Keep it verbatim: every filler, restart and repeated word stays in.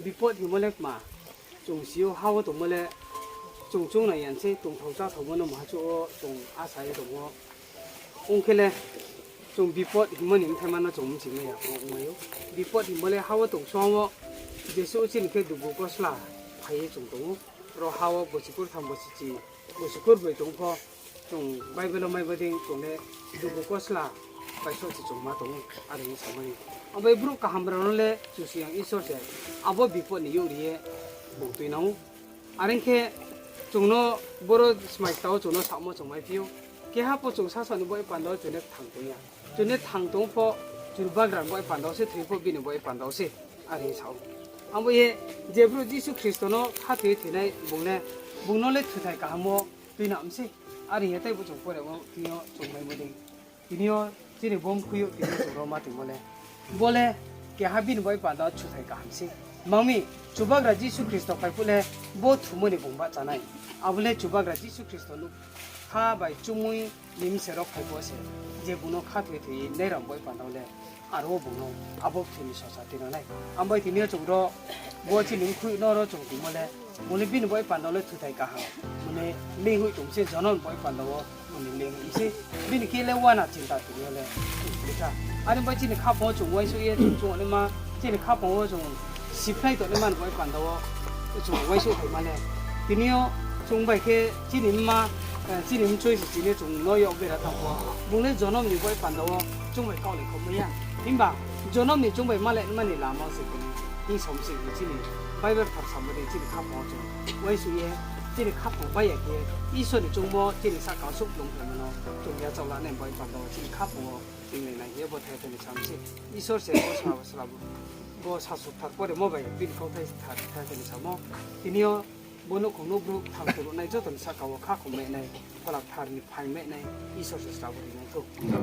Bipot hingmo le kma, chung si ou, ha wo tongmo le chung choung nai ya sei, tongthao cháthaomo no maha chuh wo chung asa ye tong ou. Ong khe le chung bipot hingmo ni bthaima no chung bchimai ya ongmai ou. Bipot hingmo le ha wo tong song wo jesuh chini khe dugu kosla phai ye chung tong ou. Ro ha wo bosi kurtham, bosi chi, bosi kurbroi tong pho, chung Bible wo mai bodei chung le dugu kosla bai soh se chung ma tong ou, are hing samani. Abo brouh kaham rao no le Kchusoyang Isor se abo bipot ni youh ri ye bung tuinang ou. Are ong khe chung no boro smai kta wo chung no samo chung maiphi ou. Keha pho chung sasao ni baoh panda wo chung le kthang tong ya. Chung le kthang tong pho, Chubagra ni baoh panda wo se, thoi pho bini baoh panda wo se, are hing sa ou. Abo ye je brouh Jisu Khristo no khathoi ye thoinai bung le, bung no le thuthai kaham wo tuinang sei. Are hing ye tei bo chung pore wo tini yo chung mai bodei. Tini yo chini bo mkhui yo tini yo chung ro ma tongmo le, bo le keha bini baoh panda wo thuthai kaham sei. Mang mi, Chubagra Jisu Khristo phai phuh le bo thumo ni bung bahcha nai. Abo le Chubagra Jisu Khristo no kha bai chumui ni bse rao phai phuh se, je bung no khathoi thoi nai rao baoh panda wo le, aro bung no abo kthoi ni sosa tuinang nai. Abo ye tini yo chung ro, bo chini mkhui no ro chung tongmo le, bung le bini baoh panda wo le thuthai kaham, bung le leinghoih tong se, jonom ni baoh panda wo bung ni leinghoih sei. Bini khe le uana chinta tong yo le, bkha. Are bai chini khaphang wo chung uaingsouh ye chung chung naima, chini khaphang wo chung siphlai tongnaima ni baoh panda wo chung uaingsouh phaima le, tini yo chung bai khe chini mma, chini mchoi se chini chung no yag bera tang pho, bung le jonom ni baoh panda wo chung bai kaohlai khaohmai ya. Himba jonom ni chung bai malai naima ni lama se bung hing som se, chini Bible thar samo dei chini khaphang wo chung uaingsouh ye, chini khaphang bai ya khe Isor ni chungmo chini sahka wo souhplung phaimo no chung yachaoh lanai baoh panda wo chini khaphang wo tinglai nai hing ye bo thai thai ni sam se. Isor se bo sa, sa, bo sasu thar poremo bai bini kauthai thar thai thai ni samo. Tini yo bo nouhkhong no brouh thang turuh nai joto ni sahka wo khakhomai nai, Phola Kthar ni phaimai nai, Isor se srabo ri nai thou.